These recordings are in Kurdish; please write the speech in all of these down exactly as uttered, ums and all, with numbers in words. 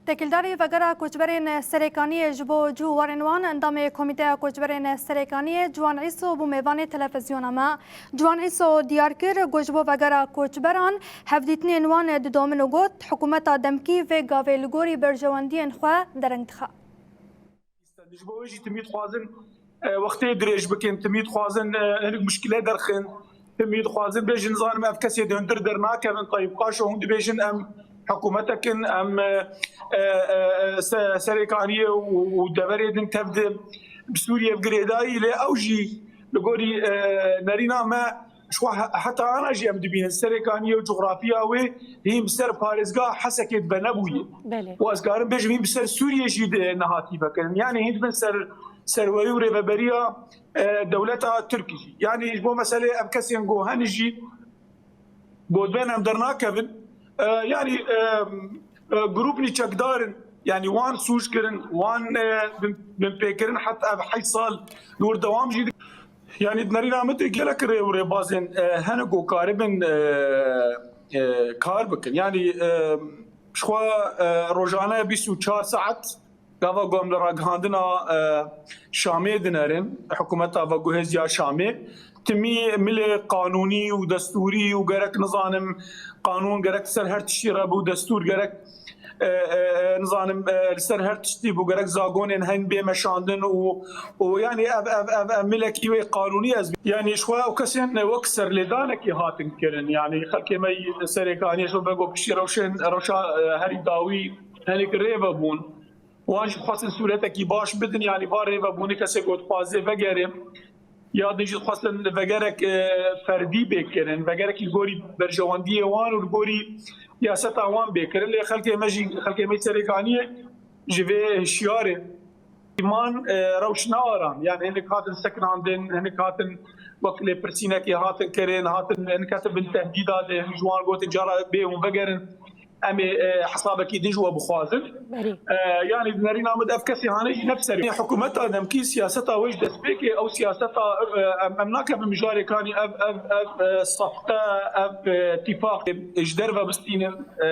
Têkildarî Vegera Koçberên Serêkaniyê ji bo cû warên wan endamê Komîteya Koçberên Serêkaniyê Ciwan Îso bû mêvanê televizyona me. Ciwan Îso diyar kir ku ji bo vegera koçberan hevdîtinên wan didomin û got, Hikûmeta demkî vê gavê li gorî berjewendiyên xwe dereng dixe. Ji bo wê jî timî dixwazin e, wextê dirêj bikin, timî dixwazin e, hinek muşkile derxin, timî dixwazin bêjin, nizanim ev kesê di hundir dernakevin, Tayyip Qaşo hûn dibêjin em hikûmetek in, em e, e, e, se- serêkaniyê û û deverê din tev di bi Sûriyê bi girêdayî, lê ew jî li gorî e, nerîna me ji xwe he- heta ana jî em dibînin serêkaniyê û coxrafiya wê hîn bi ser parêzgeha Hesekê dibe nebûye. Belê. Û ez karim bêjim hîn bi ser Sûriyê jî di nehatî vekirin. Yanî hîn dibin ser serwerî û rêveberiya e, dewleta Tirk jî. Yanî ji bo meselê ev kesên ku hene jî ku dibên em dernakevin. E, yanî e, e, grûpnî çekdar in. Yanî wan sûc kirin, wan e, bin, binpêkirin heta ev heşt sal li wir dewam jî dikin. Yanî di nerîna min de gelek rê û rêbazên e, hene ku karibin e, e, kar bikin. Yanî e, ji xwe e, rojane bîst û çar saet gava ku em li ragihandina e, Şamê dinerin, hikûmeta veguhêz ya Şamê, timî milê qanûnî û destûrî û gerek nizanim qanûn gerek ser her tiştî re bû, destûr gerek e, e, e, nizanim e, li ser her tiştî bû, gerek zagonên heyîn bê meşandin û û yanî ev ev ev ev milekî wê qanûnî ez yanî ji xwe ew kesên wek serlêdanekî hatin kirin. Yanî xelkê me yî serêkaniyê ji bo piştî rewşên rewşa e, herî dawî hinek rê vebûn. Wan jî dixwestin sûretekî baş bidin, yanî va rêvebûnê kesê ku dixwaze vegere, ya din jî dixwestin vegerek e, ferdî bê kirin, vegerek li gorî berjewendiyê wan û li gorî siyaseta wan bê kirin. Lê xelkê me jî, xelkê me Serêkaniyê ji vê hişyar in. Man e, rewş ne aram, yanî hinek hatin sekinandin, hinek hatin wek lêpirsînekê hatin kirin, hatin hinek hatin bin tehdîda de, ji wan gotin cara bê hûn vegerin. Em ê e, hesabekî din ji we bixwazin. Berî. E, yanî di nerîna min de ev kesê hane jî ne bi serê. Hikûmeta demkî siyaseta wê ji destpêkê ew siyaseta e, em, em nakevin mijarê kanî ev ev ev e, safte, ev e, tîfaq e, ji derve bistînin. E,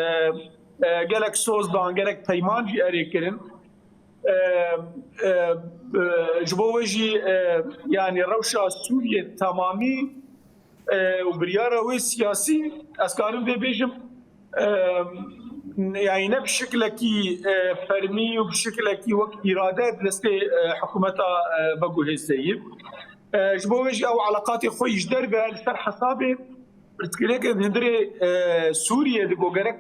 e, gelek soz dan, gelek peyman jî erê kirin. E, e, e, ji bo wê jî e, yanî rewşa Sûriyê temamî e, û biryara wê siyasî, ez karim vê bêjim, e, yanî ne bi şiklekî e, fermî û bi şiklekî wek îrade di destê e, hikûmeta e, veguhêz de ye. E, ji bo wê jî ew eleqatê xwe yî ji derve li ser hesabê pirsgirêkên hundirê e, Sûriyê di ku gerek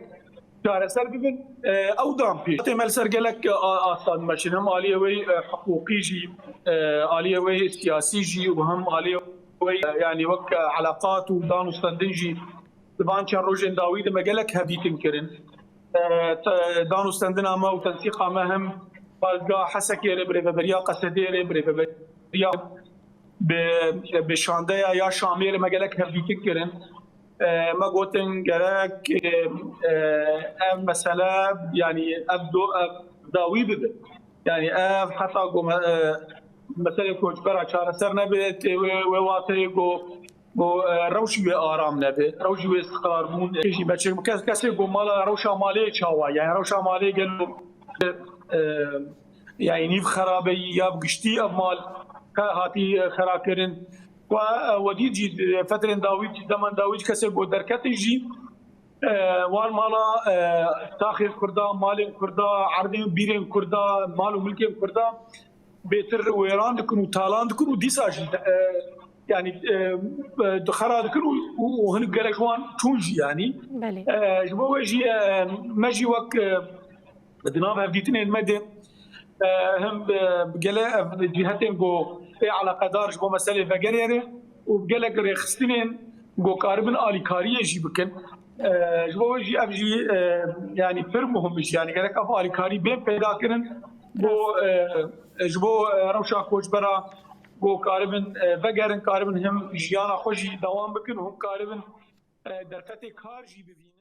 çareser bibin, e, ew dan pêş. Tê me li ser gelek, e, a-, asta dimeşin. Hem aliyê wê, e, hiqûqî jî, e, aliyê wê siyasî jî û hem aliyê wê, e, yanî wek, e, eleqat û dan û stendin jî di van çend rojên dawî de me gelek hevdîtin kirin. E, te-, dan û stendina me û tensîqa me hem parêzgeha Hesekê re, bi rêveberiya Qesedê re, bi rêveberiya bi, bi şandeya ya Şamê re me gelek hevdîtin kirin. E, me gotin gerek, e, e, ev mesele, yanî ev do-, ev dawî bibe. Yanî ev heta ku me-, e, meselê koçbera çareser nebe, tê wê, wê wateyê ku, ku, e, rewşî wê aram nebe, rewşî wê istiqrar bûn. Kêşî me çêk, kes-, kesê ku mala rewşa malê çawa, yanî rewşa malê gelo, e, yanî nîv xerabeyî ya bi giştî ev mal he hatî, e, xera kirin. Ku, e, wedî jî, e, fetrên dawî jî, deman dawî jî kesê ku derketin jî, e, wan mala, e, taxên Kurda, malên Kurda, erdên bîrên Kurda, mal û milkên Kurda bêtir wêran dikin û talan dikin û dîsa jî, e, yanî, e, e, xera dikin û, û, û hinek gelek ji wan çûn jî yanî. Belê. E, ji bo wê jî, e, me jî wek, e, di nav hevdîtinên me de, e, hem, e, bi gele ev cîhetên ku ê eleqedar ji bo meselê vegerê re û bi gelek rêxistinên ku karibin alîkariyê jî bikin. E, ji bo wê jî ev jî, e, yanî pir muhim e jî. Yanî gerek ev alîkarî bên peyda kirin bo, e, ji bo, e, rewşa koçbera ku karibin, e, vegerin, karibin hem jiyana xwe jî dewam bikin û hem karibin, e, derfetê kar jî bibînin.